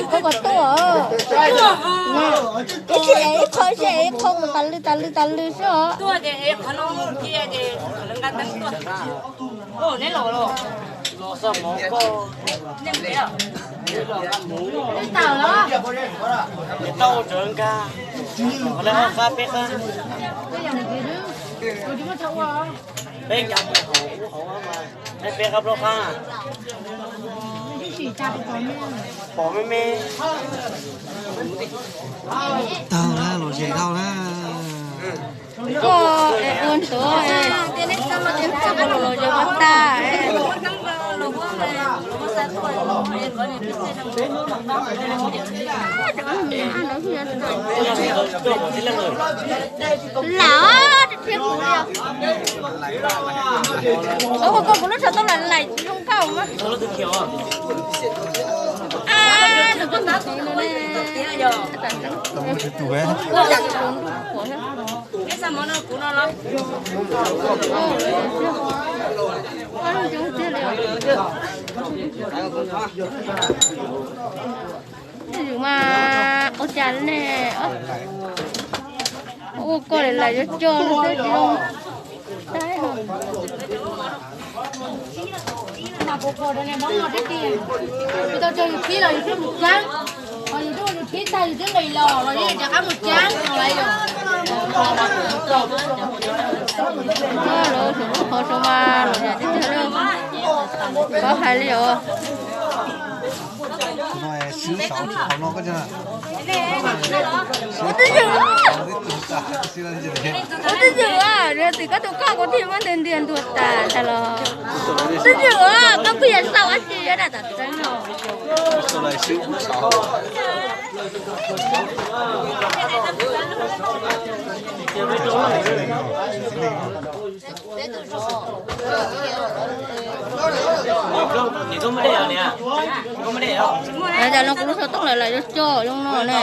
Koj puas tuaj? Ib sij ev ib qho, ib sij ev ib qho, tas lw tas lw tas lw xwb os. Tau los? Tau tsawv nkag, qab peb qab. Peb nkag mus hauv ub hauv mas, peb qab plaub qab. Pom me me. Tau na, los ze tau na. Koj ua ntuav, los ze ua tag. Lam, ua koj kuv lub tsho tau lam laim zoo nkauj mas. Mas ua cas ne, ua koj lam yuav coj no xwb tsis zoo saib. Tau cog yus khib los yus twb mus ceeb, ho yus twb ua yus khib tag yus twb nqis los los yeej rov qab mus ceeb no lawm yom. Lawv tsum lub qhov sau mas los yam tib tag li, koj hais li os. Ua twj ywm, ua twj ywm, tim koj tus koj kuv thiaj muab ntiag ntiag ntuag tas ntag los. Twj ywm, koj kuj yog xav ua tsi na tam tseeb no. Cas no kuv lub xov tooj lawm lam yuav coj zoo no ne.